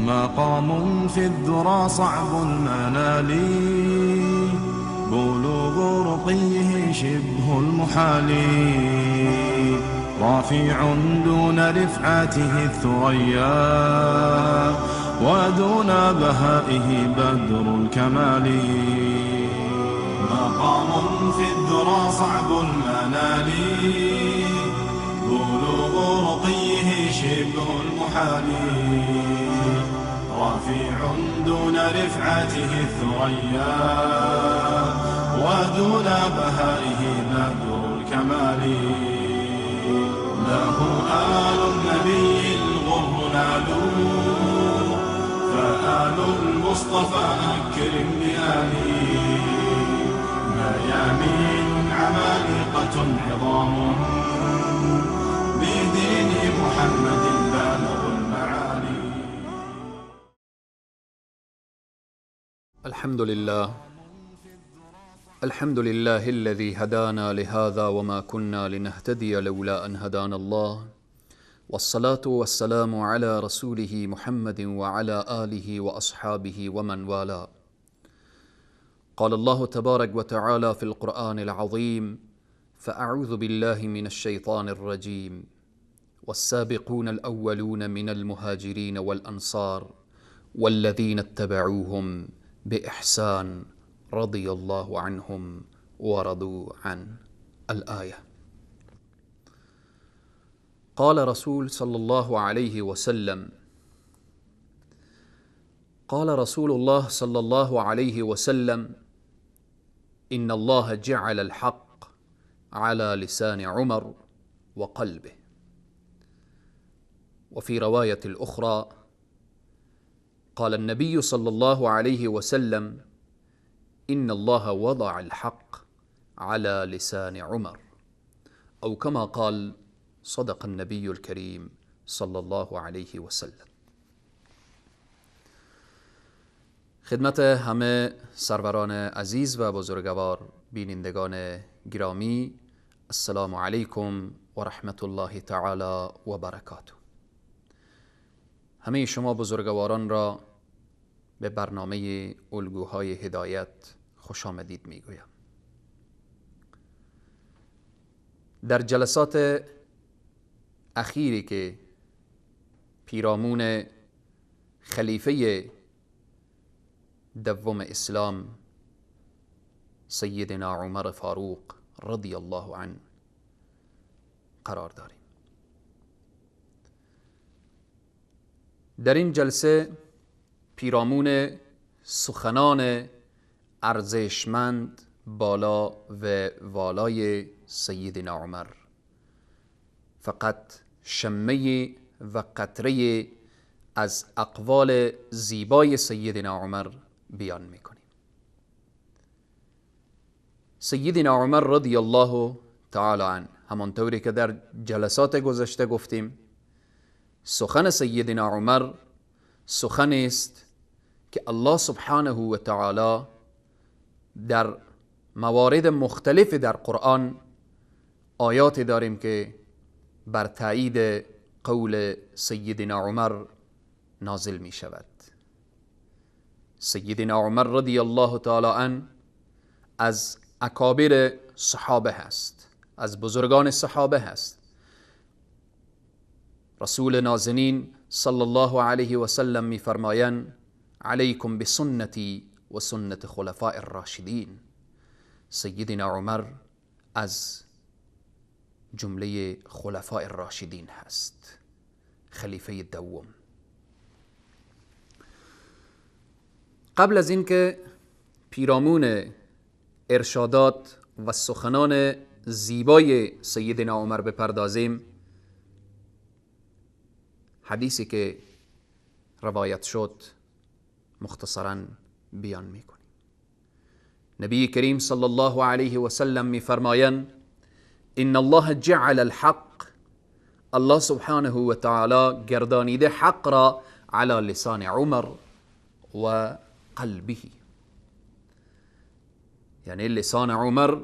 مقام في الذرى صعب المنال، بلوغ رقيه شبه المحال، رافع دون رفعته الثريا، ودون بهائه بدر الكمال. مقام في الذرى صعب المنال، بلوغ رقيه شبه المحال، رفيع دون رفعته الثريا، ودون بهائه بدر الكمال. له آل النبي الغر نالوا، فآل المصطفى أكرم بآله. ميامين عمالقة عظام، بدين محمد بالغ المعالي. الحمد لله، الحمد لله الذي هدانا لهذا وما كنا لنهتدي لولا أن هدانا الله، والصلاة والسلام على رسوله محمد وعلى آله وأصحابه ومن والاه. قال الله تبارك وتعالى في القرآن العظيم: فأعوذ بالله من الشيطان الرجيم، والسابقون الأولون من المهاجرين والأنصار والذين اتبعوهم بإحسان رضي الله عنهم ورضوا عنه. الآية. قال رسول صلى الله عليه وسلم، قال رسول الله صلى الله عليه وسلم: إن الله جعل الحق على لسان عمر وقلبه. وفي رواية الأخرى قال النبي صلى الله عليه وسلم: إن الله وضع الحق على لسان عمر، أو كما قال صدق النبي الكريم صلى الله عليه وسلم. خدمت همه سروران عزیز و بزرگوار، بینندگان گرامی، السلام علیکم و رحمت الله تعالی و برکاته. همه شما بزرگواران را به برنامه الگوهای هدایت خوش آمدید میگویم. در جلسات اخیری که پیرامون خلیفه دوم اسلام سیدنا عمر فاروق رضی الله عنه قرار داریم، در این جلسه پیرامون سخنان ارزشمند بالا و والای سیدنا عمر فقط شمه و قطره از اقوال زیبای سیدنا عمر بیان میکنیم. سیدنا عمر رضی الله تعالی عنه، همانطوری که در جلسات گذشته گفتیم، سخن سیدنا عمر سخن است که الله سبحانه و تعالی در موارد مختلف در قرآن آیات داریم که بر تایید قول سیدنا عمر نازل می شود. سیدنا عمر رضی الله تعالی عنه از اکابر صحابه هست، از بزرگان صحابه هست. رسول نازنین صلی الله علیه و سلم می فرمایند: علیکم بسنتی و سنت خلفاء الراشدین. سیدنا عمر از جمله خلفاء الراشدین هست، خلیفه دوم. قبل از اینکه پیرامون ارشادات و سخنان زیبای سیدنا عمر بپردازیم، حدیثی که روایت شد مختصرا بیان میکنیم. نبی کریم صلی الله علیه و سلم میفرمایند: ان الله جعل الحق، الله سبحانه و تعالی گردانیده حق را علی لسان عمر و قلبه. یعنی لسان عمر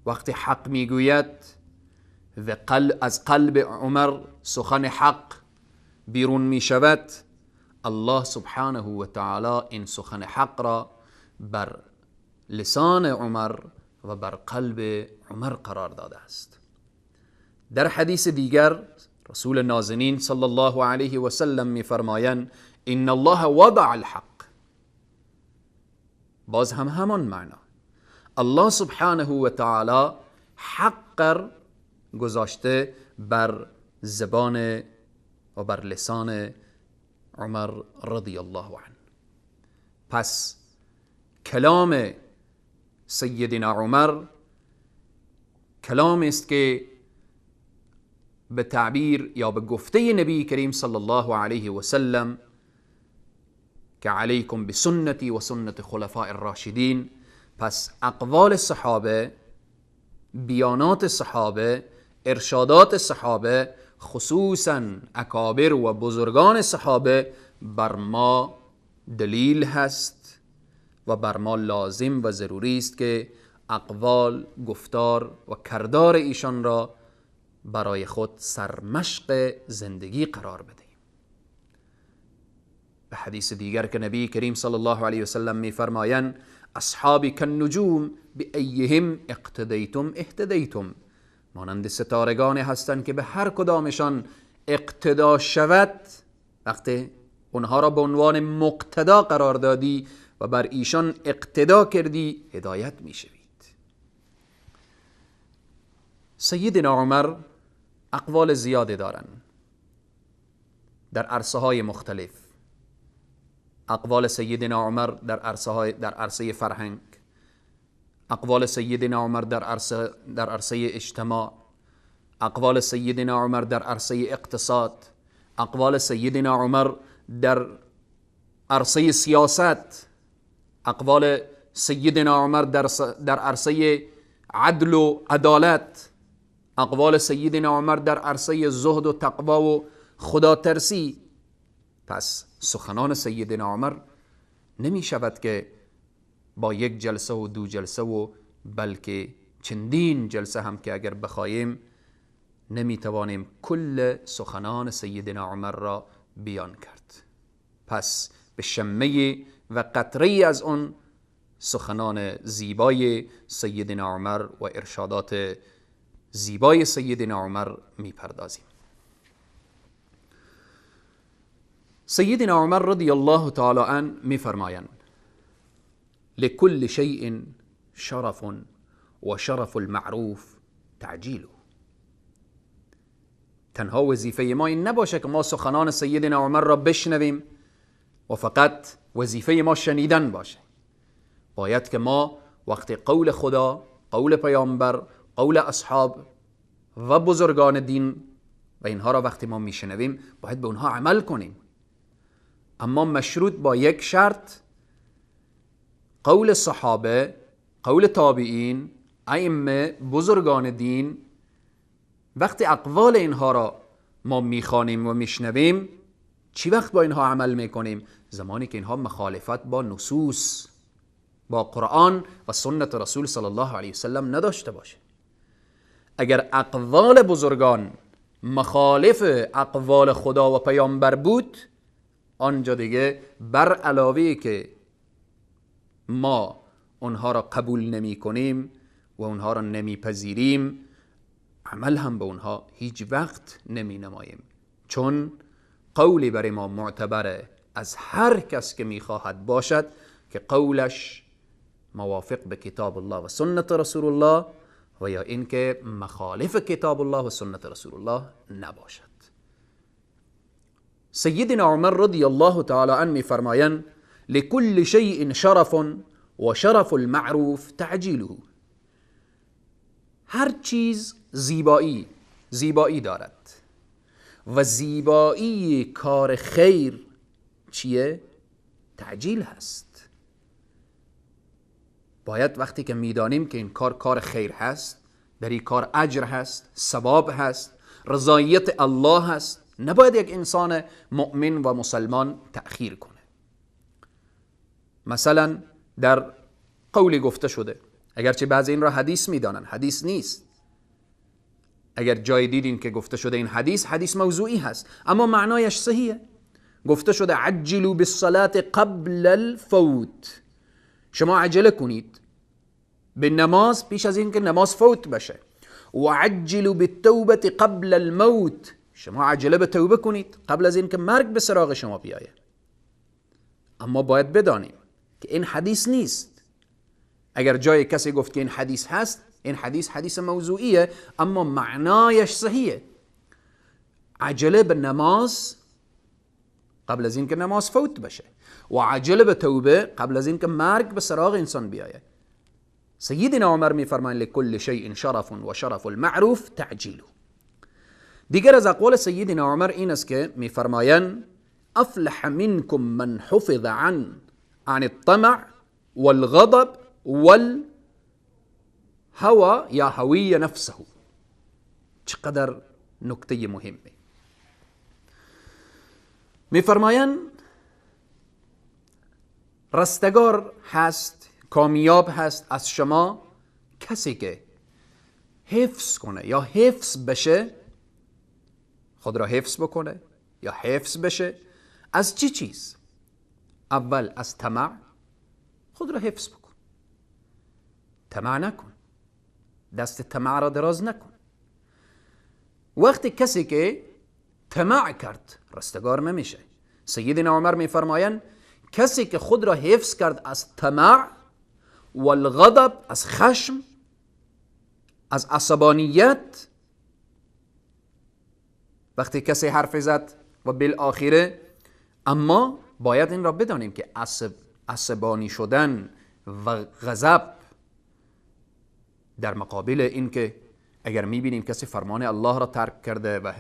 وقتی حق میگوید و از قلب عمر سخن حق بیرون می شود، الله سبحانه و تعالی این سخن حق را بر لسان عمر و بر قلب عمر قرار داده است. در حدیث دیگر رسول نازنین صلی الله علیه و سلم میفرمایند ان الله وضع الحق. باز هم همان معنا، الله سبحانه و تعالی حق گذاشته بر زبان و بر لسان عمر رضی الله عنه. پس کلام سیدنا عمر کلام است که به تعبیر یا به گفته نبی کریم صلی الله علیه و سلم که علیکم بسنتی و سنت خلفاء الراشدین، پس اقوال صحابه، بیانات صحابه، ارشادات صحابه، خصوصا اکابر و بزرگان صحابه بر ما دلیل هست و بر ما لازم و ضروری است که اقوال، گفتار و کردار ایشان را برای خود سرمشق زندگی قرار بدهیم. به حدیث دیگر که نبی کریم صلی الله علیه وسلم میفرمایند اصحابی کالنجوم بأیهم اقتدیتم اهتدیتم، مانند ستارگان هستند که به هر کدامشان اقتدا شود، وقتی اونها را به عنوان مقتدا قرار دادی و بر ایشان اقتدا کردی هدایت میشوید. سیدنا عمر اقوال زیادی دارند در عرصه های مختلف. اقوال سیدنا عمر در عرصه فرهنگ، اقوال سیدنا عمر در عرصه اجتماع، اقوال سیدنا عمر در عرصه اقتصاد، اقوال سیدنا عمر در عرصه سیاست، اقوال سیدنا عمر در عرصه عدل و عدالت، اقوال سیدنا عمر در عرصه زهد و تقوا و خدا ترسی. پس سخنان سیدنا عمر نمی شود که با یک جلسه و دو جلسه و بلکه چندین جلسه هم که اگر بخواهیم نمی توانیم کل سخنان سیدنا عمر را بیان کرد. پس به شمه و قطره از آن سخنان زیبای سیدنا عمر و ارشادات زیبای سیدنا عمر می پردازیم. سیدنا عمر رضی الله تعالی عنه می فرمایند لكل شيء شرف و شرف المعروف تعجیله. تنها وظیفه ما این نباشه که ما سخنان سیدنا عمر را بشنویم و فقط وظیفه ما شنیدن باشه. باید که ما وقتی قول خدا، قول پیامبر، قول اصحاب و بزرگان دین و اینها را وقتی ما میشنویم باید به اونها عمل کنیم، اما مشروط با یک شرط: قول صحابه، قول تابعین، ائمه، بزرگان دین، وقتی اقوال اینها را ما میخوانیم و میشنویم چی وقت با اینها عمل میکنیم؟ زمانی که اینها مخالفت با نصوص، با قرآن و سنت رسول صلی الله علیه وسلم نداشته باشه. اگر اقوال بزرگان مخالف اقوال خدا و پیامبر بود، آنجا دیگه بر علاوه که ما اونها را قبول نمی کنیم و اونها را نمی پذیریم، عمل هم به اونها هیچ وقت نمی نماییم، چون قولی برای ما معتبره از هر کس که می خواهد باشد که قولش موافق به کتاب الله و سنت رسول الله و یا اینکه مخالف کتاب الله و سنت رسول الله نباشد. سیدنا عمر رضی الله تعالی عنه می فرمایند لكل شيء شرف و شرف المعروف تعجیله. هر چیز زیبایی دارد و زیبایی کار خیر چیه؟ تعجیل هست. باید وقتی که میدانیم که این کار کار خیر هست، در این کار اجر هست، ثواب هست، رضایت الله هست، نباید یک انسان مؤمن و مسلمان تأخیر کنه. مثلا در قولی گفته شده، اگرچه بعضی این را حدیث میدانن، حدیث نیست. اگر جای دیدین که گفته شده این حدیث، حدیث موضوعی هست، اما معنایش صحیحه. گفته شده عجلوا بالصلاة قبل الفوت، شما عجله کنید به نماز پیش از اینکه نماز فوت بشه. و عجلوا بالتوبة قبل الموت، شما عجله به توبه کنید قبل از اینکه مرگ به سراغ شما بیاید. اما باید بدانیم که این حدیث نیست. اگر جای کسی گفت که این حدیث هست، این حدیث حدیث موضوعیه، اما معنایش صحیحه. عجله به نماز قبل از اینکه نماز فوت بشه و عجله به توبه قبل از اینکه مرگ به سراغ انسان بیاید. سیدنا عمر میفرمایند لکل شیء شرف و شرف المعروف تعجیله. دیگر از اقوال سیدنا عمر این است که میفرمایند افلح منکم من حفظ عن الطمع والغضب والهوى یا هوی نفسه. چقدر نکته مهمه. میفرمایند رستگار هست، کامیاب هست از شما کسی که حفظ کنه یا حفظ بشه، خود را حفظ بکنه یا حفظ بشه از چی چیز؟ اول از طمع خود را حفظ بکن، طمع نکن، دست طمع را دراز نکن. وقتی کسی که طمع کرد رستگار نمیشه. سیدنا عمر میفرمایند کسی که خود را حفظ کرد از طمع والغضب، از خشم، از عصبانیت، وقتی کسی حرف زد و بالآخره، اما باید این را بدانیم که عصبانی شدن و غضب در مقابل این که اگر میبینیم کسی فرمان الله را ترک کرده و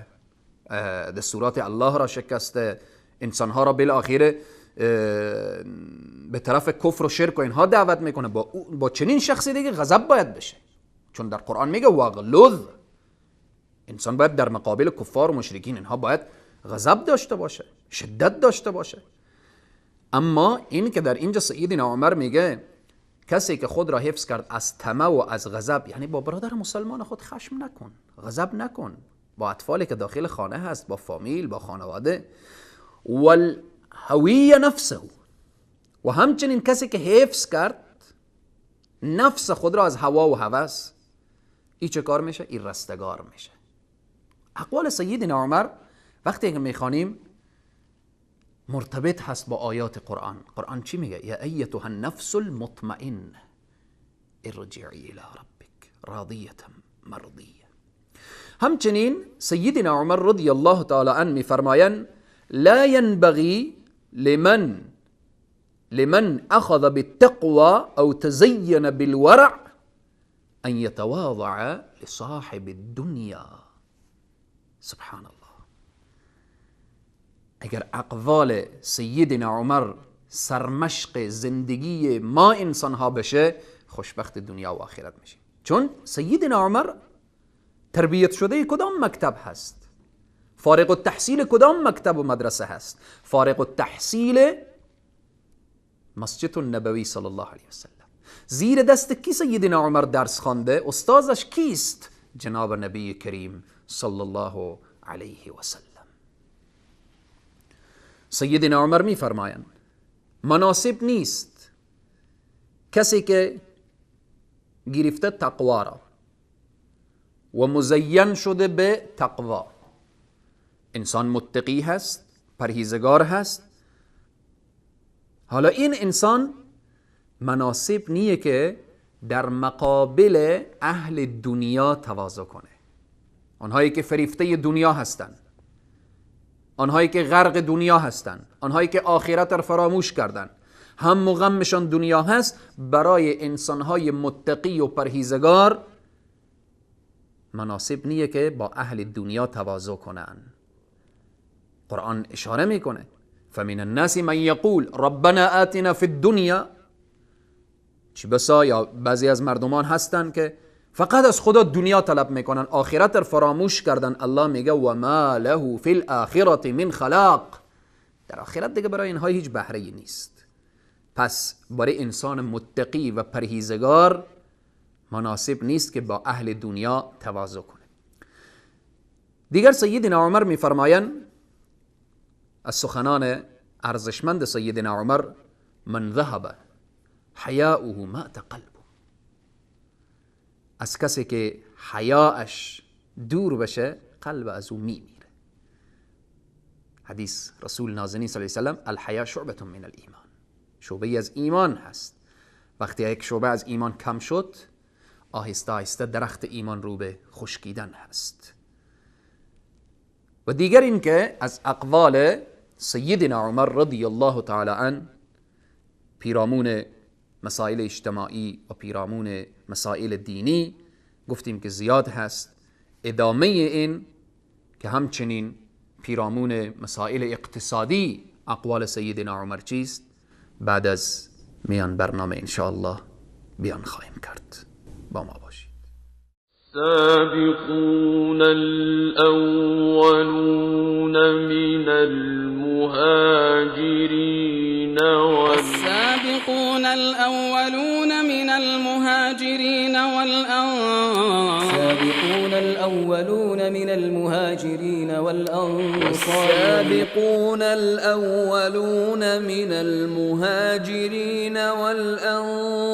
دستورات الله را شکسته، انسانها را بالآخره به طرف کفر و شرک و اینها دعوت میکنه، با چنین شخصی دیگه غضب باید بشه، چون در قرآن میگه واغلظ. انسان باید در مقابل کفار و مشرکین اینها باید غضب داشته باشه، شدت داشته باشه. اما این که در اینجا سیدنا عمر میگه کسی که خود را حفظ کرد از طمع و از غضب، یعنی با برادر مسلمان خود خشم نکن، غضب نکن، با اطفالی که داخل خانه هست، با فامیل، با خانواده، والهوی نفسه، و همچنین کسی که حفظ کرد نفس خود را از هوا و هوس، این چه کار میشه؟ این رستگار میشه. اقوال سیدنا عمر وقتی که میخوانیم مرتبط هست با آیات قرآن. قرآن چی میگه؟ یا ایتها النفس المطمئن ارجعی الی ربک راضیة مرضیة. همچنین سیدنا عمر رضی الله تعالی عنه میفرمایند لا ينبغي لمن اخذ بالتقوى او تزين بالورع ان يتواضع لصاحب الدنيا. سبحان الله. اگر اقوال سیدنا عمر سرمشق زندگی ما انسان ها بشه، خوشبخت دنیا و آخرت میشیم. چون سیدنا عمر تربیت شده کدام مکتب هست؟ فارغ التحصیل کدام مکتب و مدرسه هست؟ فارغ التحصیل مسجد النبوی صلی الله علیه وسلم. زیر دست کی سیدنا عمر درس خوانده؟ استادش کیست؟ جناب نبی کریم صلی الله علیه وسلم. سیدنا عمر میفرمایند مناسب نیست کسی که گرفته تقوا را و مزین شده به تقوا، انسان متقی هست، پرهیزگار هست، حالا این انسان مناسب نیه که در مقابل اهل دنیا تواضع کنه. آنهایی که فریفته دنیا هستند، آنهایی که غرق دنیا هستند، آنهایی که آخرت را فراموش کردند، هم و غمشان دنیا هست، برای انسانهای متقی و پرهیزگار مناسب نیه که با اهل دنیا تواضع کنند. قرآن اشاره میکنه فمن الناس من یقول ربنا آتنا فی الدنیا. چی بسا یا بعضی از مردمان هستن که فقط از خدا دنیا طلب میکنن، آخرت را فراموش کردن. الله میگه و ما له فی الاخرة من خلاق. در آخرت دیگه برای اینها هیچ بهره ای نیست. پس برای انسان متقی و پرهیزگار مناسب نیست که با اهل دنیا تواضع کنه. دیگر سیدنا عمر میفرمایند از سخنان ارزشمند سیدنا عمر: من ذهب حیاؤه مات قلبه. از کسی که حیاءش دور بشه قلب از او میمیره. حدیث رسول نازنین صلی الله علیه و سلم: الحیا شعبة من الایمان، شعبه از ایمان هست. وقتی یک شعبه از ایمان کم شد، آهسته آهسته درخت ایمان رو به خشکیدن هست. و دیگر این که از اقوال سیدنا عمر رضی الله تعالی عنه پیرامون مسائل اجتماعی و پیرامون مسائل دینی گفتیم که زیاد هست. ادامه این که همچنین پیرامون مسائل اقتصادی اقوال سیدنا عمر چیست، بعد از میان برنامه انشاءالله بیان خواهیم کرد. با ما باشید. السابقون الأولون من المهاجرين والسابقون الأولون من المهاجرين والأنصار السابقون الأولون من المهاجرين والأنصار السابقون الأولون من المهاجرين والأنصار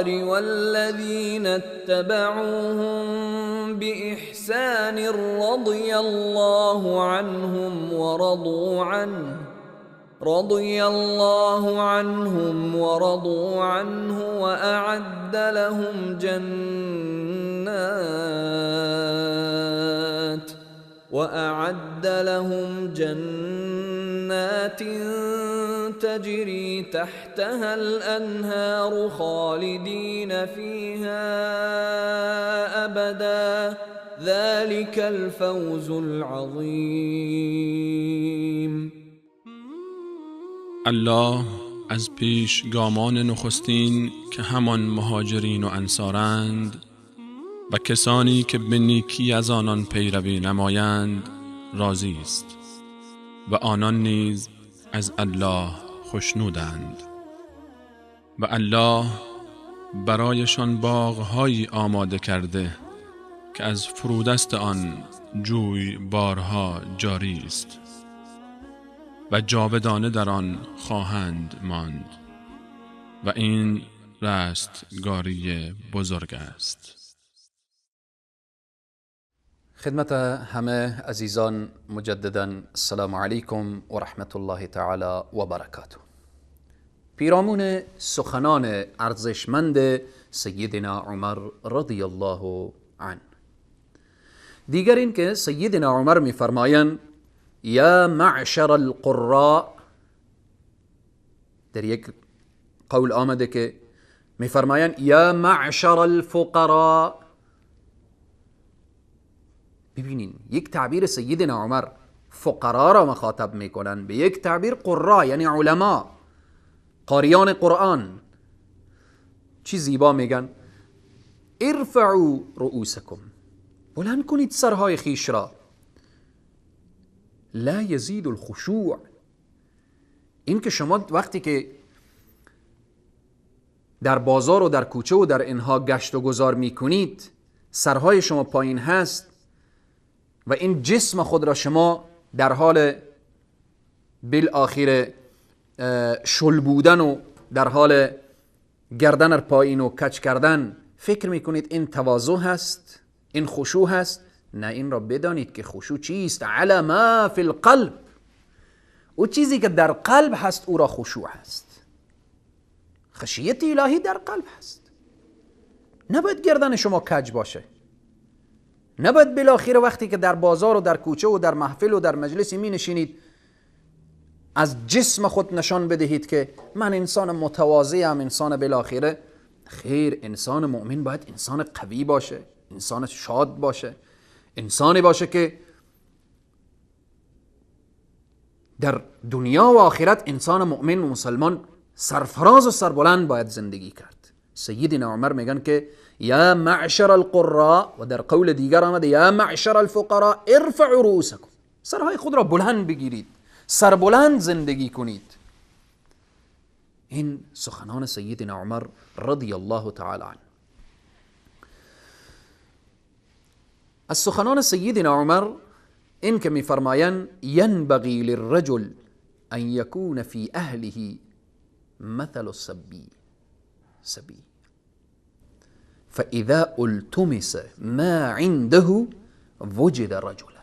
والذين اتبعوهم بإحسان رضي الله عنهم ورضوا عنه رضي الله عنهم ورضوا عنه وأعد لهم جنات تجري تحتها الأنهار خالدين فيها أبدا ذلك الفوز العظيم. الله از پیش گامان نخستین که همان مهاجرین و انصارند و کسانی که به نیکی از آنان پیروی نمایند راضی است و آنان نیز از الله خوشنودند و الله برایشان باغهایی آماده کرده که از فرودست آن جوی بارها جاری است و جاودانه در آن خواهند ماند و این رستگاری بزرگ است. خدمت همه عزیزان مجددا السلام علیکم و رحمت الله تعالی و برکاته. پیرامون سخنان ارزشمند سیدنا عمر رضی الله عنه. دیگر این که سیدنا عمر میفرمایند یا معشر القراء، در یک قول آمده که میفرمایند یا معشر الفقراء. ببینین یک تعبیر سیدنا عمر فقرا را مخاطب میکنن، به یک تعبیر قرا یعنی علما، قاریان قرآن. چی زیبا میگن: ارفعوا رؤوسکم، بلند کنید سرهای خیش را. لا یزید الخشوع، این که شما وقتی که در بازار و در کوچه و در اینها گشت و گذار میکنید سرهای شما پایین هست و این جسم خود را شما در حال بالآخر شل بودن و در حال گردن پایین و کچ کردن فکر میکنید این تواضع هست، این خشوع هست. نه، این را بدانید که خشوع چیست. علی ما فی القلب، او چیزی که در قلب هست او را خشوع هست. خشیت الهی در قلب هست. نباید گردن شما کج باشه، نباید بالاخره وقتی که در بازار و در کوچه و در محفل و در مجلسی می نشینید از جسم خود نشان بدهید که من انسان متواضعم، انسان بالاخره. خیر، انسان مؤمن باید انسان قوی باشه، انسان شاد باشه، انسانی باشه که در دنیا و آخرت انسان مؤمن و مسلمان سرفراز و سربلند باید زندگی کرد. سیدنا عمر میگن که یا معشر القراء، و در قول دیگر آمده یا معشر الفقراء ارفعوا رؤوسکم، سرهای خود را بلند بگیرید، سربلند زندگی کنید. این سخنان سیدنا عمر رضی الله تعالی عنه. از سخنان سیدنا عمر این که میفرمایند ینبغی للرجل ان یکون فی اهله مثل الصبی صبی فاذا التمس ما عنده وجد رجلا.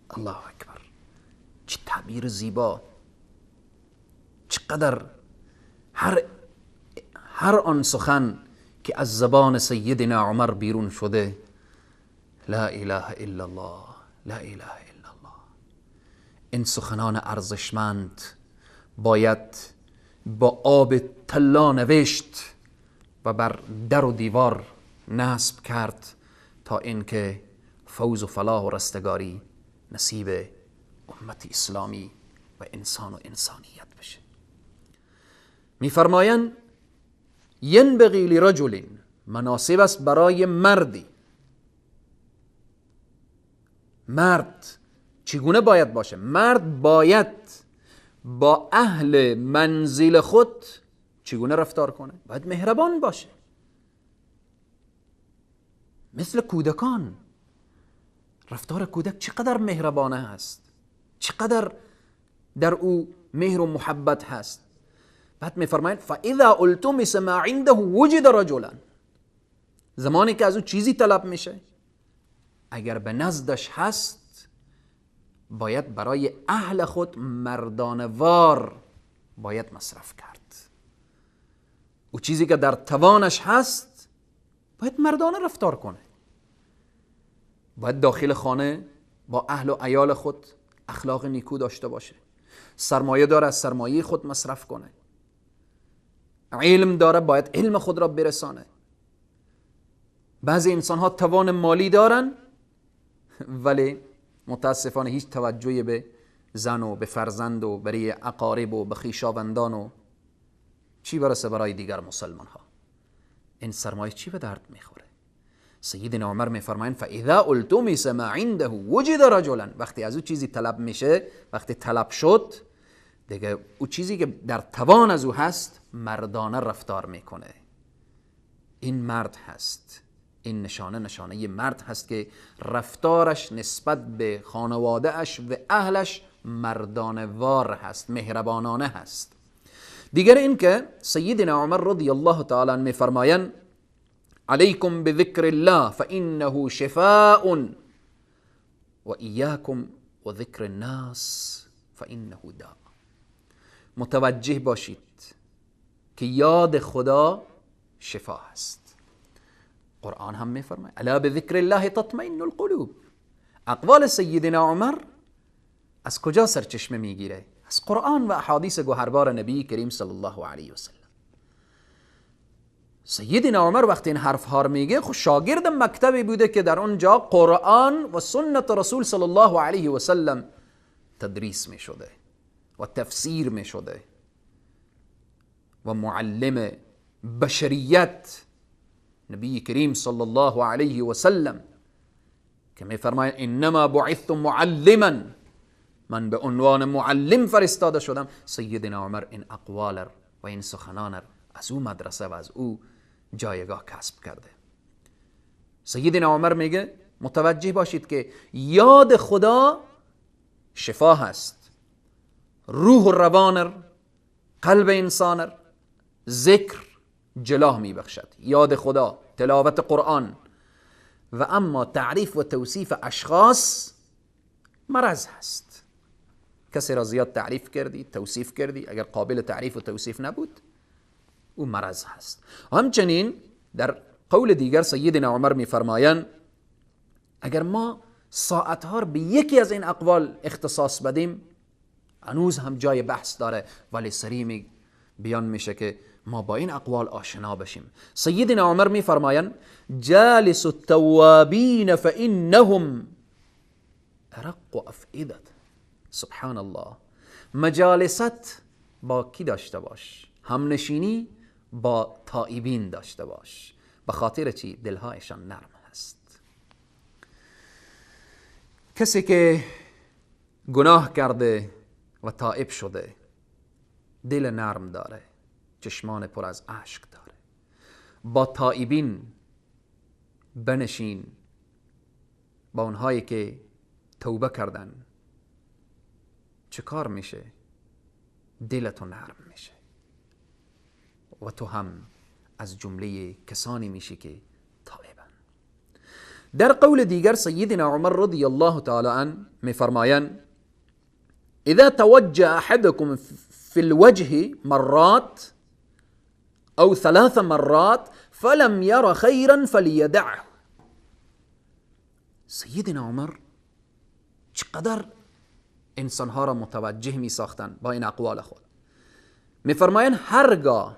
الله اکبر، چه تعبیر زیبا، چقدر هر آن سخن که از زبان سیدنا عمر بیرون شده، لا اله الا الله، لا اله الا الله. این سخنان ارزشمند باید با آب طلا نوشت و بر در و دیوار نصب کرد تا اینکه فوز و فلاح و رستگاری نصیب امت اسلامی و انسان و انسانیت بشه. میفرمایند ینبغی لرجل، مناسب است برای مردی. مرد چگونه باید باشه؟ مرد باید با اهل منزل خود چگونه رفتار کنه؟ باید مهربان باشه، مثل کودکان. رفتار کودک چقدر مهربانه هست، چقدر در او مهر و محبت هست. بعد میفرمایند فاذا التمس ما عنده وجد رجلا، زمانی که از او چیزی طلب میشه اگر به نزدش هست باید برای اهل خود مردانوار باید مصرف کرد. او چیزی که در توانش هست باید مردانه رفتار کنه، باید داخل خانه با اهل و عیال خود اخلاق نیکو داشته باشه، سرمایه داره از سرمایه خود مصرف کنه، علم داره باید علم خود را برسانه. بعضی انسان ها توان مالی دارن ولی متاسفانه هیچ توجهی به زن و به فرزند و برای اقارب و به خویشاوندان و چی برسه برای دیگر مسلمان ها. این سرمایه چی به درد میخوره؟ سیدنا عمر میفرمایند فاذا التمس ما عنده وجد رجلا، وقتی از او چیزی طلب میشه، وقتی طلب شد دیگه او چیزی که در توان از او هست مردانه رفتار میکنه. این مرد هست، این نشانه نشانه مرد هست که رفتارش نسبت به خانواده اش و اهلش مردانه وار هست، مهربانانه هست. دیگر این که سیدنا عمر رضی الله تعالی عنه میفرمایند علیکم بذکر الله فانه شفاء و ایاکم و ذکر الناس فانه داء. متوجه باشید که یاد خدا شفا هست. قرآن هم میفرماید الا بذکر الله تطمئن القلوب. اقوال سیدنا عمر از کجا سرچشمه میگیره؟ از قرآن و احادیث گوهربار نبی کریم صلی الله علیه و سلم. سیدنا عمر وقتی این حرف ها رو میگه خب شاگرد مکتبی بوده که در اونجا قرآن و سنت رسول صلی الله علیه و سلم تدریس میشده و تفسیر میشده و معلم بشریت نبی کریم صلی الله علیه و سلم که میفرماید انما بعثت معلما، من به عنوان معلم فرستاده شدم. سیدنا عمر این اقوال و این سخنان از او مدرسه و از او جایگاه کسب کرده. سیدنا عمر میگه متوجه باشید که یاد خدا شفا هست، روح و روان قلب انسان ذکر جلاه میبخشد، یاد خدا، تلاوت قرآن. و اما تعریف و توصیف اشخاص مرض هست. کسی را زیاد تعریف کردی، توصیف کردی، اگر قابل تعریف و توصیف نبود او مرض هست. همچنین در قول دیگر سیدنا عمر میفرمایند اگر ما ساعتها به یکی از این اقوال اختصاص بدیم هنوز هم جای بحث داره، ولی سریع بیان میشه که ما با این اقوال آشنا بشیم. سیدنا عمر میفرمایند جالس التوابین فانهم ارق افئده. سبحان الله. مجالست با کی داشته باش؟ همنشینی با تائبین داشته باش. به خاطر چی؟ دلهایشان نرم هست. کسی که گناه کرده و تائب شده دل نرم داره، چشمان پر از اشک داره. با تائبین بنشین، با اونهایی که توبه کردن، چه کار میشه؟ دلتو نرم میشه و تو هم از جمله کسانی میشی که تائبن. در قول دیگر سیدنا عمر رضی الله تعالی عنه میفرمایند اذا توجه احدكم في الوجه مرات او ثلاث مرات فلم ير خيرا فليدعه. سیدنا عمر چقدر انسانها را متوجه می ساختن با این اقوال خود. میفرمایند هرگاه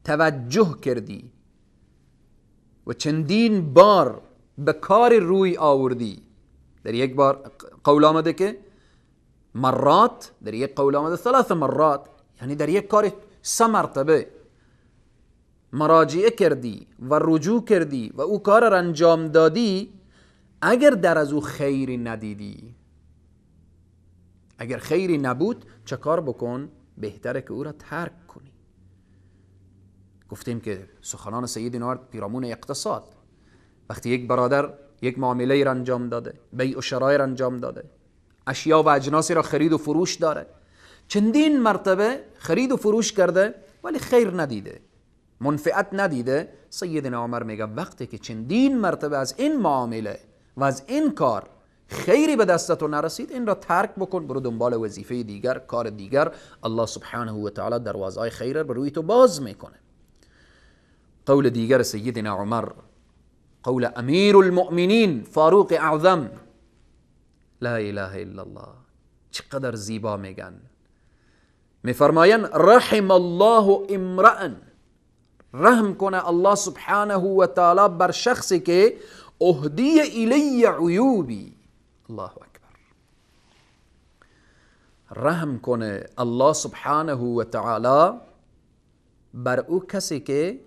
توجه کردی و چندین بار به کار روی آوردی، در یک بار قول آمده که مرات، در یک قول آمده ثلاث مرات، یعنی در یک کار سه مرتبه مراجعه کردی و رجوع کردی و او کار را انجام دادی، اگر در از او خیری ندیدی، اگر خیری نبود، چه کار بکن؟ بهتره که او را ترک کنی. گفتیم که سخنان سیدنا پیرامون اقتصاد، وقتی یک برادر یک معامله را انجام داده، بیع و شرای را انجام داده، اشیا و اجناسی را خرید و فروش داره، چندین مرتبه خرید و فروش کرده ولی خیر ندیده، منفعت ندیده، سیدنا عمر میگه وقتی که چندین مرتبه از این معامله و از این کار خیری به دستتون نرسید، این را ترک بکن، برو دنبال وظیفه دیگر، کار دیگر. الله سبحانه و تعالی دروازه‌های خیر بر روی تو باز میکنه. قول دیگر سیدنا عمر، قول امیر المؤمنین فاروق اعظم، لا اله الا الله، چقدر زیبا میگن. میفرمایند رحم الله امرأ، رحم کنه الله سبحانه و تعالی بر شخصی که اهدی الی عیوبی. الله اکبر. رحم کنه الله سبحانه و تعالی بر او کسی که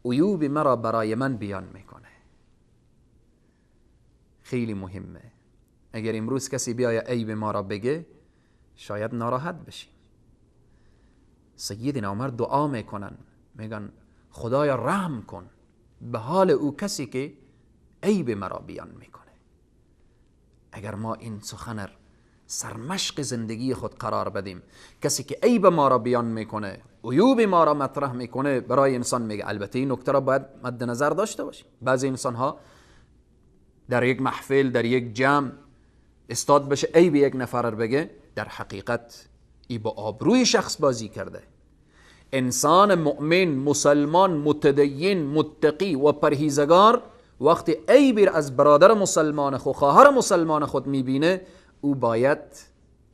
عیوب مرا برای من بیان میکنه. خیلی مهمه. اگر امروز کسی بیای عیب ما را بگه، شاید ناراحت بشیم. سیدنا عمر دعا میکنن، میگن خدایا رحم کن به حال او کسی که عیب مرا بیان میکنه. اگر ما این سخن را سرمشق زندگی خود قرار بدیم، کسی که عیب ما را بیان میکنه، عیوب ما را مطرح میکنه، برای انسان میگه. البته این نکته را باید مد نظر داشته باشیم. بعضی انسان ها در یک محفل، در یک جمع استاد بشه عیب یک نفر را بگه، در حقیقت ای با آبروی شخص بازی کرده. انسان مؤمن، مسلمان، متدین، متقی و پرهیزگار وقتی عیبی از برادر مسلمان خود، خواهر مسلمان خود میبینه، او باید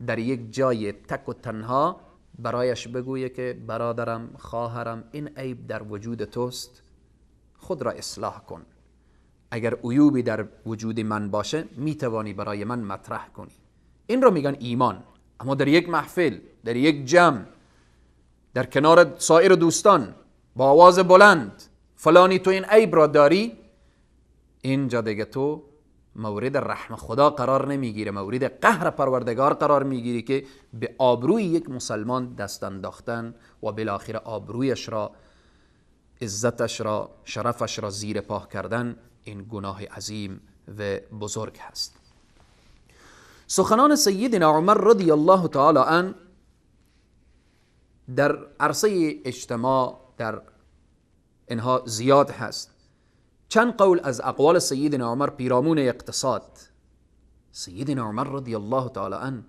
در یک جای تک و تنها برایش بگویه که برادرم، خواهرم، این عیب در وجود توست، خود را اصلاح کن. اگر عیوبی در وجود من باشه میتوانی برای من مطرح کنی. این را میگن ایمان. اما در یک محفل، در یک جمع، در کنار سایر دوستان با آواز بلند فلانی تو این عیب را داری، اینجا دیگه تو مورد رحم خدا قرار نمیگیره، مورد قهر پروردگار قرار میگیری که به آبروی یک مسلمان دست انداختن و بالاخره آبرویش را، عزتش را، شرفش را زیر پا کردن، این گناه عظیم و بزرگ هست. سخنان سیدنا عمر رضی الله تعالی عنه در عرصه اجتماع در اینها زیاد هست. چند قول از اقوال سیدنا عمر پیرامون اقتصاد. سیدنا عمر رضی الله تعالی عنه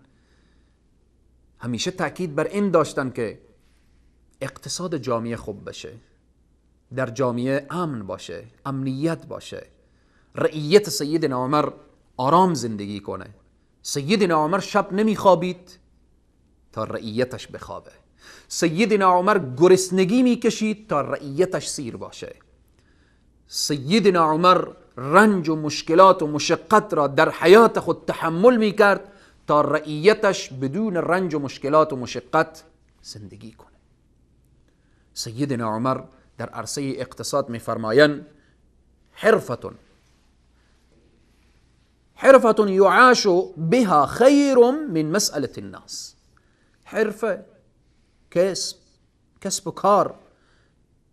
همیشه تاکید بر این داشتن که اقتصاد جامعه خوب بشه، در جامعه امن باشه، امنیت باشه، رعیت سیدنا عمر آرام زندگی کنه. سیدنا عمر شب نمیخوابید تا رعیتش بخوابه. سیدنا عمر گرسنگی میکشید تا رعیتش سیر باشه. سیدنا عمر رنج و مشکلات و مشقت را در حیات خود تحمل میکرد تا رعیتش بدون رنج و مشکلات و مشقت زندگی کنه. سیدنا عمر در عرصه اقتصاد میفرمایند حرفة حرفة يعاش بها خیر من مسألة الناس. حرفه، کسب، کسب و کار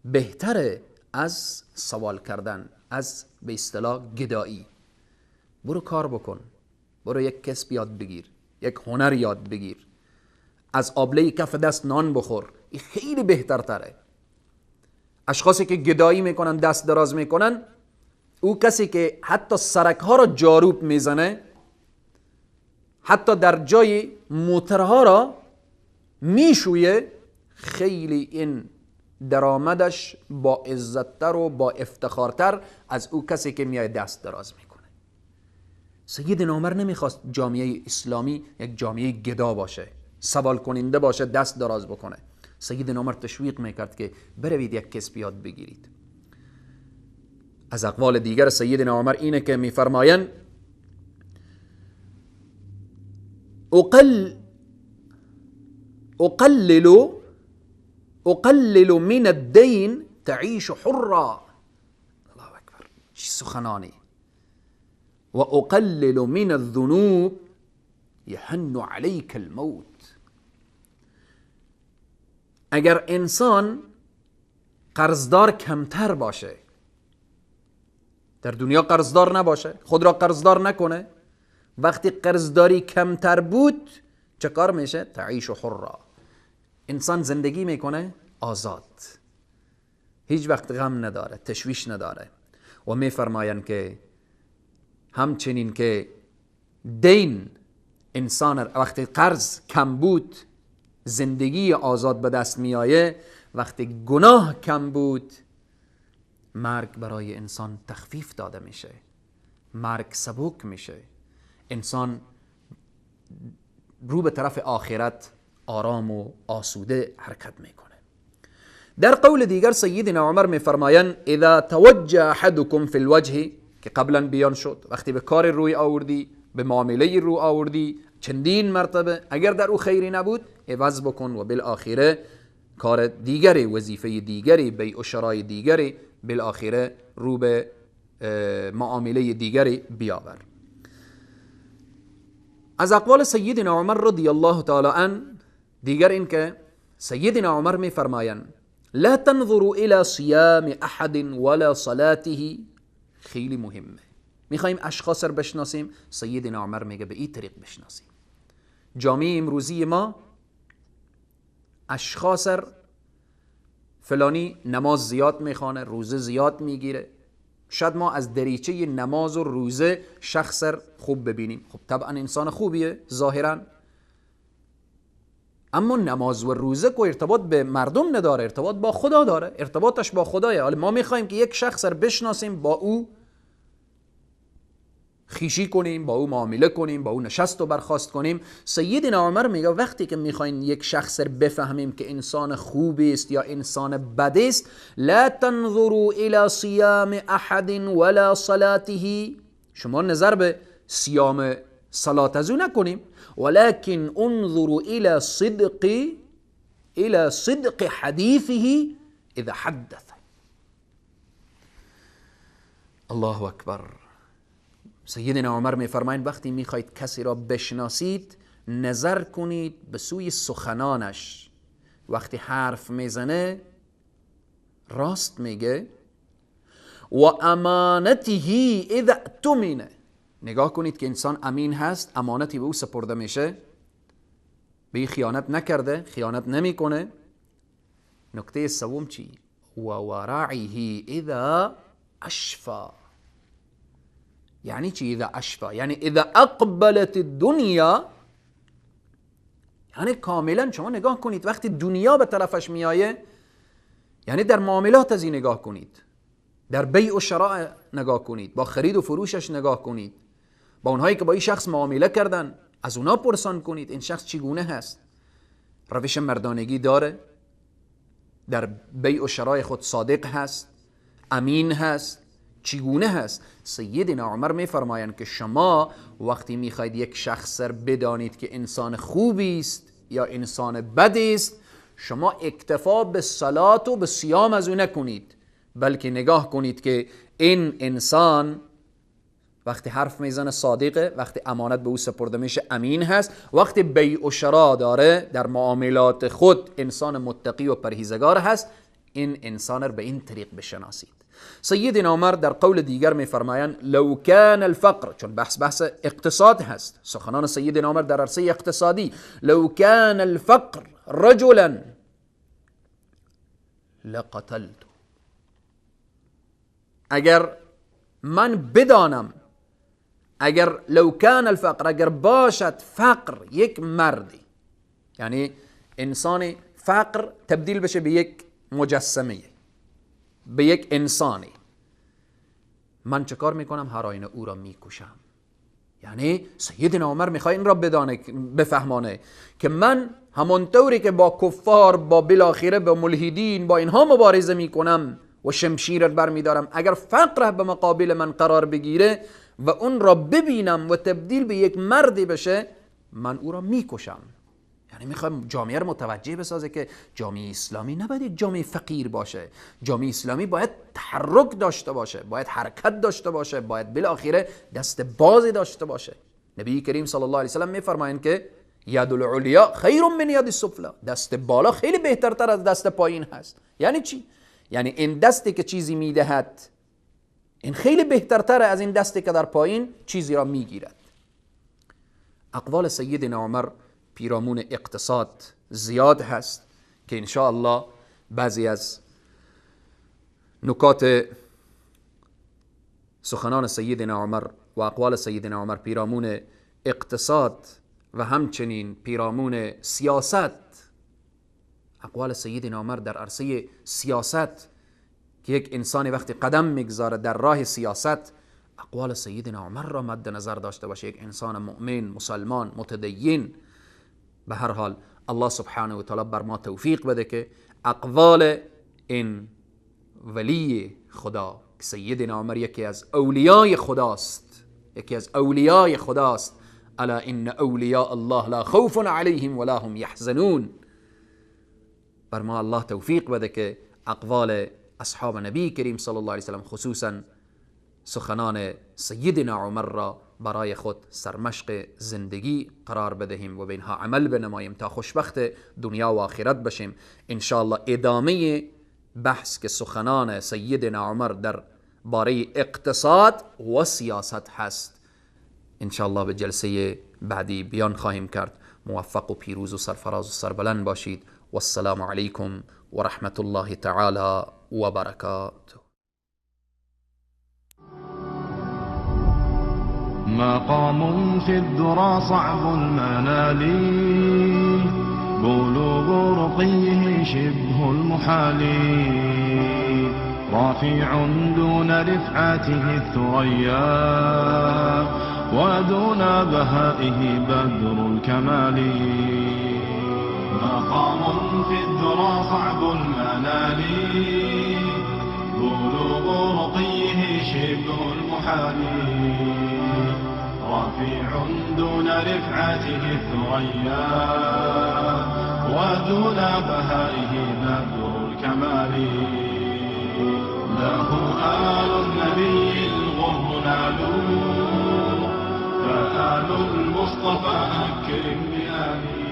بهتره از سوال کردن، از به اصطلاح گدایی. برو کار بکن، برو یک کسب یاد بگیر، یک هنر یاد بگیر، از آبله کف دست نان بخور، این خیلی بهتر تره. اشخاصی که گدایی میکنن، دست دراز میکنن، او کسی که حتی سرک ها را جاروب میزنه، حتی در جای موترها را میشویه، خیلی این درآمدش با عزتتر و با افتخارتر از او کسی که میای دست دراز میکنه. سیدنا عمر نمیخواست جامعه اسلامی یک جامعه گدا باشه، سوال کننده باشه، دست دراز بکنه. سیدنا عمر تشویق میکرد که بروید یک کسب یاد بگیرید. از اقوال دیگر سیدنا عمر اینه که میفرمایند اقلل من الدین تعیش حرا. الله اکبر، چه سخنانی! و اقلل من الذنوب یحن علیک الموت. اگر انسان قرضدار کمتر باشه، در دنیا قرضدار نباشه، خود را قرضدار نکنه، وقتی قرضداری کمتر بود چه کار میشه؟ تعیش حرا، انسان زندگی میکنه آزاد، هیچ وقت غم نداره، تشویش نداره. و میفرمایند که همچنین که دین انسان وقتی قرض کم بود زندگی آزاد به دست میایه، وقتی گناه کم بود مرگ برای انسان تخفیف داده میشه، مرگ سبک میشه، انسان رو به طرف آخرت آرام و آسوده حرکت میکنه. در قول دیگر سیدنا عمر میفرمایند اذا توجه احدکم فی الوجه، که قبلا بیان شد، وقتی به کار روی آوردی، به معامله رو آوردی چندین مرتبه، اگر در او خیری نبود عوض بکن و بالآخره کار دیگری، وظیفه دیگری، بیع و شرای دیگری، بالآخره رو به معامله دیگری بیاور. از اقوال سیدنا عمر رضی الله تعالی عنه دیگر این که سیدنا عمر میفرمایند لا تنظروا الى صيام احد ولا صلاته. خیلی مهمه، میخوایم اشخاص رو بشناسیم، سیدنا عمر میگه به این طریق بشناسیم. جامعه امروزی ما اشخاص فلانی نماز زیاد میخوانه، روزه زیاد میگیره، شاید ما از دریچه نماز و روزه شخص خوب ببینیم، خب طبعا انسان خوبیه ظاهرا، اما نماز و روزه که ارتباط به مردم نداره، ارتباط با خدا داره، ارتباطش با خدایه. حالا ما میخوایم که یک شخص رو بشناسیم، با او خیشی کنیم، با او معامله کنیم، با او نشست و برخاست کنیم. سیدنا عمر میگه وقتی که میخواین یک شخص رو بفهمیم که انسان خوبی است یا انسان بد است، لا تنظروا الى صيام احد ولا صلاته، شما نظر به صیام صلات از او نکنیم، ولكن انظروا الى صدق حدیثه اذا حدث. الله اکبر. سیدنا عمر میفرمایند وقتی میخواید کسی را بشناسید نظر کنید به سوی سخنانش، وقتی حرف میزنه راست میگه، و امانته اذا اؤتمن، نگاه کنید که انسان امین هست، امانتی به او سپرده میشه، به خیانت نکرده، خیانت نمیکنه. نکته سوم چی؟ و ورعه اذا اشفا. یعنی چی اذا اشفا؟ یعنی اذا اقبلت الدنیا، یعنی کاملا شما نگاه کنید وقتی دنیا به طرفش میایه، یعنی در معاملات از این نگاه کنید، در بیع و شراء نگاه کنید، با خرید و فروشش نگاه کنید، با اونهایی که با این شخص معامله کردن از اونا پرسان کنید این شخص چگونه هست، روش مردانگی داره، در بیع و شراء خود صادق هست، امین هست، چگونه هست. سیدنا عمر میفرمایند که شما وقتی میخواید یک شخص را بدانید که انسان خوبی است یا انسان بدی است، شما اکتفا به صلات و به صیام از او نکنید، بلکه نگاه کنید که این انسان وقتی حرف میزنه صادقه، وقتی امانت به او سپرده میشه امین هست، وقتی بیع و شرا داره در معاملات خود انسان متقی و پرهیزگار هست. این انسان رو به این طریق بشناسید. سیدنا عمر در قول دیگر میفرمایند لو کان الفقر، چون بحث اقتصاد هست، سخنان سیدنا عمر در عرصه اقتصادی، لو کان الفقر رجلا لقتلته. اگر من بدانم، اگر لو کان الفقر، اگر باشد فقر یک مردی، یعنی انسان فقر تبدیل بشه به یک مجسمه، به یک انسانی، من چه کار میکنم؟ هر آینه او را میکشم. یعنی سیدنا عمر میخواد این را بدانه، بفهمانه که من همانطوری که با کفار، با بالاخره با ملحدین، با اینها مبارزه میکنم و شمشیر برمیدارم، اگر فقر به مقابل من قرار بگیره و اون را ببینم و تبدیل به یک مردی بشه، من او را میکشم. یعنی میخوایم جامعه رو متوجه بسازه که جامعه اسلامی نباید یک جامعه فقیر باشه، جامعه اسلامی باید تحرک داشته باشه، باید حرکت داشته باشه، باید بالاخره دست بازی داشته باشه. نبی کریم صلی الله علیه وسلم میفرمایند که ید العلیا خیر من ید السفلی، دست بالا خیلی بهترتر از دست پایین هست. یعنی چی؟ یعنی این دستی که چیزی میدهد این خیلی بهترتر از این دستی که در پایین چیزی را میگیرد. اقوال سیدنا عمر پیرامون اقتصاد زیاد هست که انشاءالله بعضی از نکات سخنان سیدنا عمر و اقوال سیدنا عمر پیرامون اقتصاد و همچنین پیرامون سیاست، اقوال سیدنا عمر در عرصه سیاست که یک انسان وقتی قدم میگذاره در راه سیاست، اقوال سیدنا عمر را مد نظر داشته باشه، یک انسان مؤمن، مسلمان، متدین. به هر حال الله سبحانه و تعالی بر ما توفیق بده که اقوال این ولی خدا، سیدنا عمر یکی از اولیای خداست، یکی از اولیای خداست. الا ان اولیاء الله لا خوف علیهم ولا هم یحزنون. بر ما الله توفیق بده که اقوال اصحاب نبی کریم صلی الله علیه وسلم، خصوصا سخنان سیدنا عمر را برای خود سرمشق زندگی قرار بدهیم و به اینها عمل بنماییم تا خوشبخت دنیا و آخرت بشیم. انشاءالله ادامه بحث که سخنان سیدنا عمر در باره اقتصاد و سیاست هست، انشاءالله به جلسه بعدی بیان خواهیم کرد. موفق و پیروز و سرفراز و سربلند باشید. والسلام علیکم و رحمت الله تعالی و برکاته. مقام في الذرى صعب المنال، بلوغ رقيه شبه المحال، رافع دون رفعته الثريا، ودون بهائه بدر الكمال. مقام في الذرى صعب المنال، بلوغ رقيه شبه المحال، رفيع دون رفعته الثريا، ودون بهائه بدر الكمال. له آل النبي الغر نالوا، فآل المصطفى أكرم بآله.